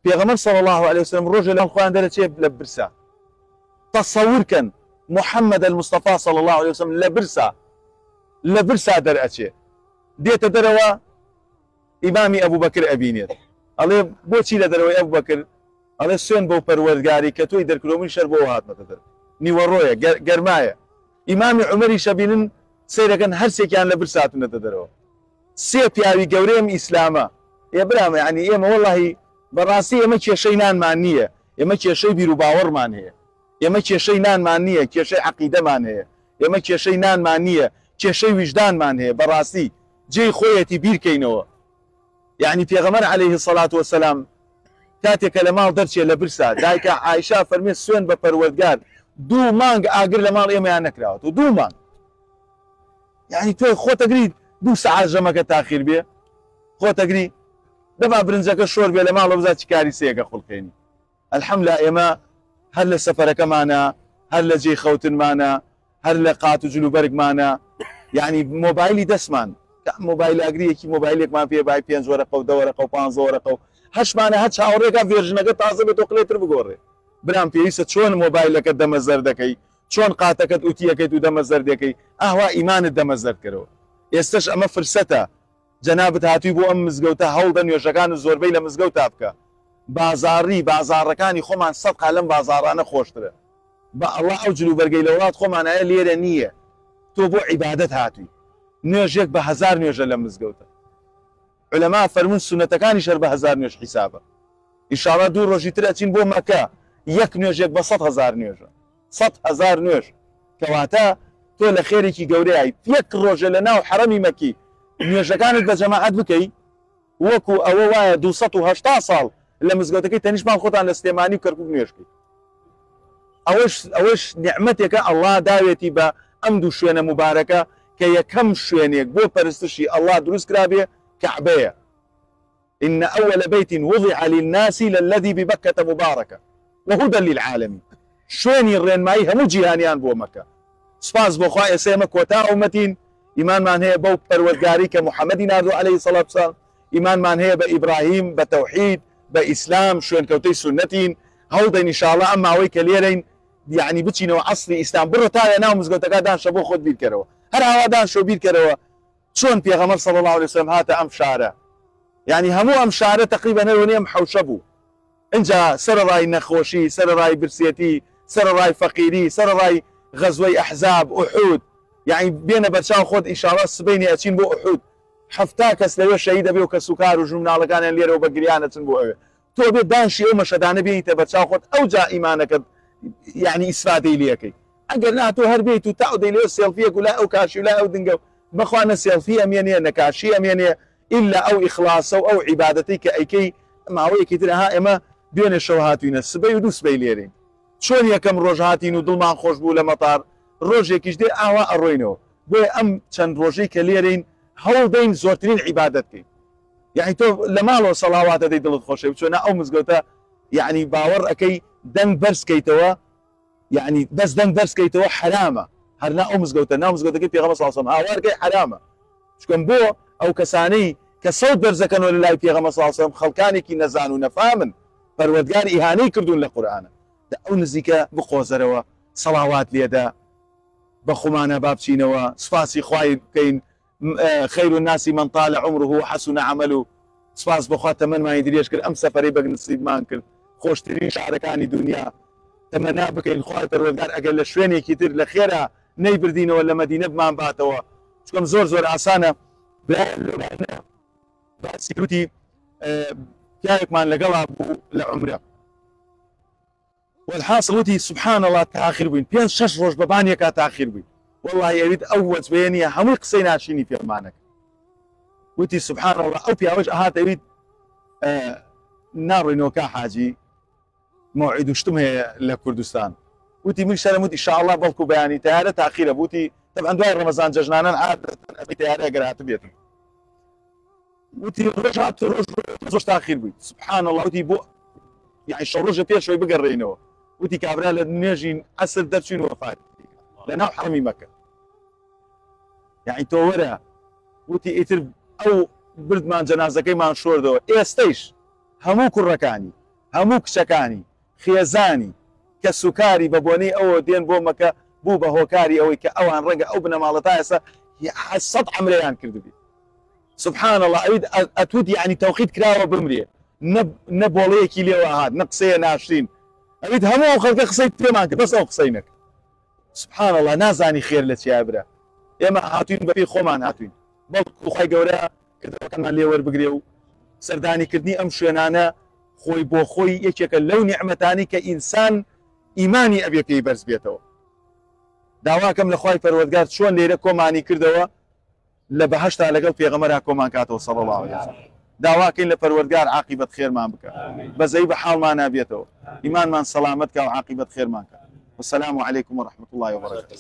پێغەمبەر صلی اللە علیە وسلم ڕۆژێ لەگەڵ خۆیان دەرەچێ لە برسا تەسەور کەن محمد المصطفی صلی اللە علیە وسلم لە برسا لە برسا دەرئەچێ دێتە دەرەوە ئیمامی ئەبوبەکر ئەبینێت ئەڵێ بۆچی لە دەرەوەی ئەبوبەکر ئەڵێ سوێن بەو پەروەردگاری کە تۆی دەرکردووە منیش هەر بۆ هاتمەتە دەر نیوەڕۆیە گەرمایە ئیمامی عومەریش ئەبینن سەیرەکەن هەرسێکیان لە برسا هاتوونەتە دەرەوە سێ پیاوی گەورەی ئەم ئیسلامە. ئێ برام یەعنی ئێمە وەڵاهی بەڕاستی ئێمە کێشەی نانمان نییە ئێمە کێشەی بیروباوەڕمان هەیە ئێمە کێشەی نانمان نییە کێشەی عەقیدەمان هەیە ئێمە کێشەی نانمان نییە کێشەی ویژدانمان هەیە بەڕاستی جێی خۆیەتی بیرکەینەوە یەعنی پێغەمبەر علیه الصلوة والسلام کاتێک کە لە ماڵ دەرچێ لە برسا دایکە عایشە فەرمێ سوێن بە پەروەردگار دوو مانگ ئاگر لە ماڵ ئێمەیان نەکراوەتەوە دوو مانگ یعنی تۆ خۆتەگری دوو سەعات ژەمەکە تاخیر بێ خۆتەگری دەبا برنجەکە شۆر بێ لە ماڵەوە بزا چ کاری سێگە خوڵقێنی الحمدلله ئێمە هەر لە سەفەرەکەمانە هەر لە جێی خەوتنمانە هەر لە قات و جلوبەرگمانە یعنی مۆبایلی دەستمان مۆبایل ئاگریەکی مۆبایلێکمان پێ بای پێنج وەرەقە و دە وەرەقە و پانزە وەرەقە و هەشمانە هەر چاوەڕێکا version ەکە تازە بێت و قلێتر بگۆڕێ برام پێویستە چۆن مۆبایلەکە دەمە زەردەکەی چۆن قاتەکەت ئوتیەکەیت و دەمە زەردەکەی ئاوا ئیمانت دەمە زەرد کەرەوە ئێستەش ئەمە فرسەتە جەنابت هاتووی بۆ ئەم مزگەوتە هەوڵدە نوێژەکانت زۆربەی لە مزگەوتا بکە بازاڕی بازاڕەکانی خۆمان سەدقا لەم بازاڕانە خۆشترە بە ئەڵا ئەو جلوبەرگەی لە وڵات خۆمانایە لێرە نییە تۆ بۆ عیبادەت هاتووی نوێژێک بە هەزار نوێژە لەم مزگەوتە عولەما فەرموون سوننەتەکانیش هەر بە هەزار نوێژ حیسابە ئیشاڵا دوو ڕۆژی تر ئەچین بۆ مەکە یەک نوێژێک بە 100,000 نوێژە 100,000 نوێژ کەواتە تۆ لە خێرێکی گەورەی یەک ڕۆژە لە ناو حەرەمی مەکی نوێژەکانت بە جەماعەت بکەی وەکو ئەوە وایە 280 ساڵ لە مزگەوتەکەی تەنیشت ماڵ خۆتان لە سلێمانی و کەرکوک نوێژ بکەیت ئەوەش ئەوەش نیعمەتێکە ئەڵڵا داوێتی بە ئەم دوو شوێنە موبارەکە کە یەکەم شوێنێک بۆ پەرستشی ئەڵڵا دروست کرابێ کەعبەیە إن أول بيت وضع للناس للذي ببكة مباركة وهدى للعالمين شوێنی ڕێنمایی هەموو جیهانیان بۆ مەکە سپاس بۆ خوا ئێستا ئێمە کۆتا ئومەتین ئیمانمان هەیە بەو پەروەردگاری کە محەممەدی ناردووە عەلەیهی سەڵات وسلام ئیمانمان هەیە بە ئیبراهیم بە تەوحید بە ئیسلام شوێنکەوتەی سوننەتین هەوڵدەین ئینشاڵڵا ئەم ماوەی کە لێرەین یەعنی بچینەوە عەسری ئیسلام بڕۆ تا لە ناو مزگەوتەکە دانشە بۆ خۆت بیرکەرەوە هەر ئاوا دانشە و بیرکەرەوە چۆن پێغەمبەر صلی اللە علیه وسلم هاتە ئەم شارە یعنی هەموو ئەم شارە تقریبا هەر ئەم حەوشە بوو ئینجا سەرەڕای نەخۆشی سەرەڕای برسێتی سەرەڕای فەقیری سەرەڕای غەزوەی ئەحزاب ئوحود یعنی بێنە بەرچاو خۆت ئینشاڵڵا سبەینێ ئەچین بۆ ئوحود 70 کەس لەوێ شەهید ئەبێ و کەسوکار و ژن و مناڵەکانیان لێرەوە بە گریان ئەچن بۆ ئەوێ تۆ بێ دانشی ئەو مەشهەدانە بێنیتە بەرچاو خۆت ئەوجا ئیمانەکەت یعنی ئیسفادەی لێ ئەکەی ئەگەر نا تۆ هەر بێیت و تاو دەی لەوێ سێڵفیەک و لای ئەو کاشی و لای ئەو دنگە بەخوا نە سێڵفی ئەمێنێ نە کاشی ئەمێنێ ئیلا ئەو ئیخڵاسە و ئەو عیبادەتەی کە ئەیکەی ماوەیەکی تر ئەها ئێمە دوێنێ شەو هاتوینە سبەی و دوو سبەی لێرەین چۆن یەکەم ڕۆژ هاتین و دڵمان خۆش بوو لە مەتار ڕۆژێکیش دێ ئاوا ئەڕۆینەوە بۆیە ئەم چەند ڕۆژەی کە لێرەین هەوڵ دەین زۆرترین عیبادەت بکەین یعنی تۆ لە ماڵەوە سەڵاوات ئەدەی دڵت خۆشە بچۆ نا ئەو مزگەوتە یعنی باوەڕ ئەکەی دەنگ بەرز کەیتەوە یعنی بەس دەنگ بەرز کەیتەوە حەرامە هەر نا ئەو مزگەوتە ناو مزگەوتەکەی پێغەمبەر صلی الله علیه و سلم هاوارکەی حەرامە چکەم بۆ ئەو کەسانەی کە سەوت بەرزەکەنەوە لە لای پێغەمبەر صلی الله علیه و سلم خەڵکانێکی نەزان و نەفامن پەروەردگار ئیهانەی کردوون لە قورئانە دە ئەو نزیکە بقۆزەرەوە سەڵاوات لێدە بە خۆمانە با بچینەوە سوپاسی خوای بکەین خیر الناس من طال عمره وحسن عمله سوپاس بۆ خوا تەمەنمانی درێژ کرد ئەم سەفەرەی بە نسیبمان کرد خۆشترین شارەکانی دونیا تەمەنا بکەین خوای پەروەردگار ئەگەر لە شوێنێکی تر لە خێرا نەیبردینەوە لە مەدینە بمانباتەوە چونکە زۆر زۆر ئاسانە برایان لەوانە باسی وتی پیاوێکمان لەگەڵا بوو لە عومرە والحاصل وتی سبحان اللە تاخیر بووین پێنج شەش ڕۆژ بە بانێکا تاخیر بووین واللهی ئەویت ئەو وەجبەیە نییە هەمووی قسەی ناشینی پێمانەکە وتی سبحان اللە ئەو پیاوەش ئەهات ئەویت ناڕۆینەوە کا حاجی مەوعید و شتم هەیە لە کوردستان وتی من شەرم وتی ئینشاءاللە بەڵکو بەیانی تەیارە تاخیرە بوتی طبعا دوای ڕەمەزان جەژنانان عادەتەن ئەبی تەیارە ئەگەر هاتبێتن وتی ڕۆژ هات ڕۆژ ڕۆژ تاخیر بووی سبحان الله وتی بۆ یعنی شەو ڕۆژە پێش ئەوەی بگەڕێینەوە وتی کابرا لە نوێژی عەسر دەرچوین وەفات لە ناو حەرەمی مەکە یعنی تۆ وەرە وتی ئیتر ئەو بردمان جەنازەکەیمان شۆردەوە ئێستەیش هەموو کوڕەکانی. هەموو کچەکانی، خێزانی، کەسوکاری بە بۆنەی ئەوەوە دێن بۆ مەکە بوو بە هۆکاری ئەوەی کە ئەوان ڕەنگە ئەو بنەماڵە تا ئێستا سەد عەمرەیان کردبێ. سبحان اللە ئەویت ئەتوت یعنی تەوقیت کراوە بمرێ نە نە بۆڵەیەکی لێوە هات نە قسەیە ناشرین ئەویت هەموو ئەو خەڵکە قسەی پێمان کرد بەس ئەو قسەی نەکرد. سبحان اللە نازانی خێر لە چیایە برا ئێمە هاتوین بەپێی خۆمان هاتوین بەڵکو خوای گەورە کردەوەکانمان لێ وەربگرێ و سەردانی کردنی ئەم شوێنانە خۆی بۆ خۆی یەکێکە لەو نیعمەتانی کە ئینسان ئیمانی ئەبێ پێی بەرز بێتەوە داواکەم لە خوای پەروەردگار چۆن لێرە کۆمانی کردەوە لە بەهەشتا لەگەڵ پێغەمبەرا کۆمان کاتەوە صلی اللە علیە وسلم داواکەین لە پەروەردگار عاقیبەت خێرمان بکا بەزەیی بە حاڵمانا بێتەوە ئیمانمان سەلامەت کا و عاقیبەت خێرمان کا والسلام علیکم ورحمة اللە وبرکاته.